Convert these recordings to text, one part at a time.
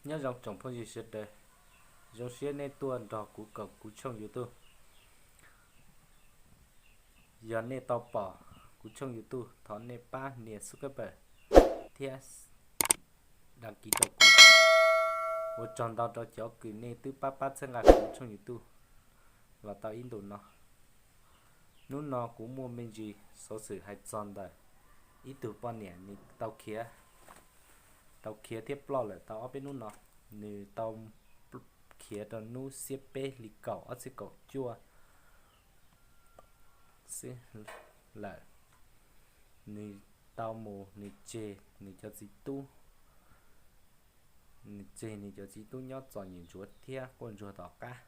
Nyob zoo tsoom phooj ywg sawv daws, zoo siab nej tuaj nrog kuv koom kuv tshooj YouTube. Yog nej tau pom kuv tshooj YouTube, thov nej pab nias subscribe thiab đăng ký rau kuv. Ua tsaug ntau rau cov kws nej twb pab pab txhawb nqa kuv tshooj YouTube los tau ib ntus no. Hnub no kuv muaj me ntsis xov xwm hais txog ntawm ib tug poj niam nws tau khiav, tau khiav thiab ploj lawm tau ob peb hnub no. Nws tau khiav rau hnub xiab peb hli kaum ob txhiab kaum cuaj xwb lawm. Nws tau mus, nws tseg nws cov txiv tub, nws tseg nws cov txiv tub nyob txom nyem ntsuav thiab quaj ntsuag tom qab.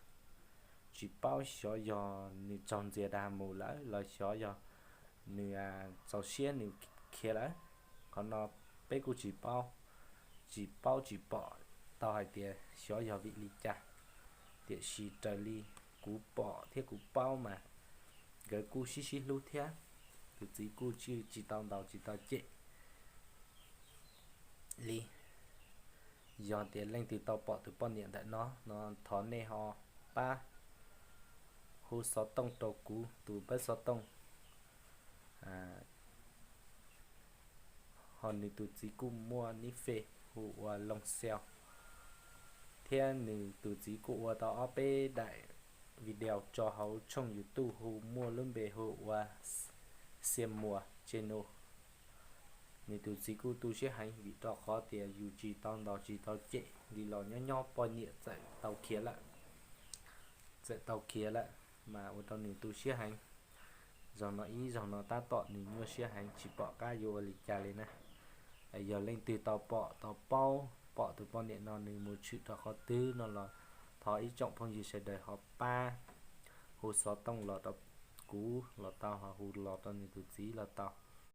Tsis paub xyov yog nws raug ntxias dag mus lawm los xyov yog nws txaus siab nws khiav lawm. Qhov no peb kuj tsis paub, tsis paub tsis pom tau hais tias xyov yog vim li cas. Tiam sis raws li kuv pom thiab kuv paub mas nkawd kuj sib sib hlub thiab. Tus txiv kuj tsis, tsis tau ntaus tsis tau cem li. Yog tias leej twg tau pom tus poj niam ntawm no no thov nej ho pab hu xov tooj rau kuv tus npawb xov tooj. Ho nws tus txiv kuj muaj nick Face hu ua Looj Xeo, thiab nws tus txiv kuj ua tau ob peb daim video tso hauv tshooj YouTube hu muaj lub npe hu ua Xia Muas channel. Nws tus txiv kuj tu siab heev vim rau qhov tias yus tsis tau ntaus tsis tau cem li los nyob nyob poj niam txawm tau khiav lawm, txawm tau khiav lawm mas ua rau nws tu siab heev. Zaum no ib zaug no tab tom nws nyuaj siab heev tsis pom qab yuav ua li cas li na. Yog leej twg tau pom tau paub pom tus poj niam no nws mus tshwm rau qhov twg no los thov ib tsoom phooj ywg sawv daws ho pab hu xov tooj los rau kuv los tau, ho hu los rau nws tus txiv los tau.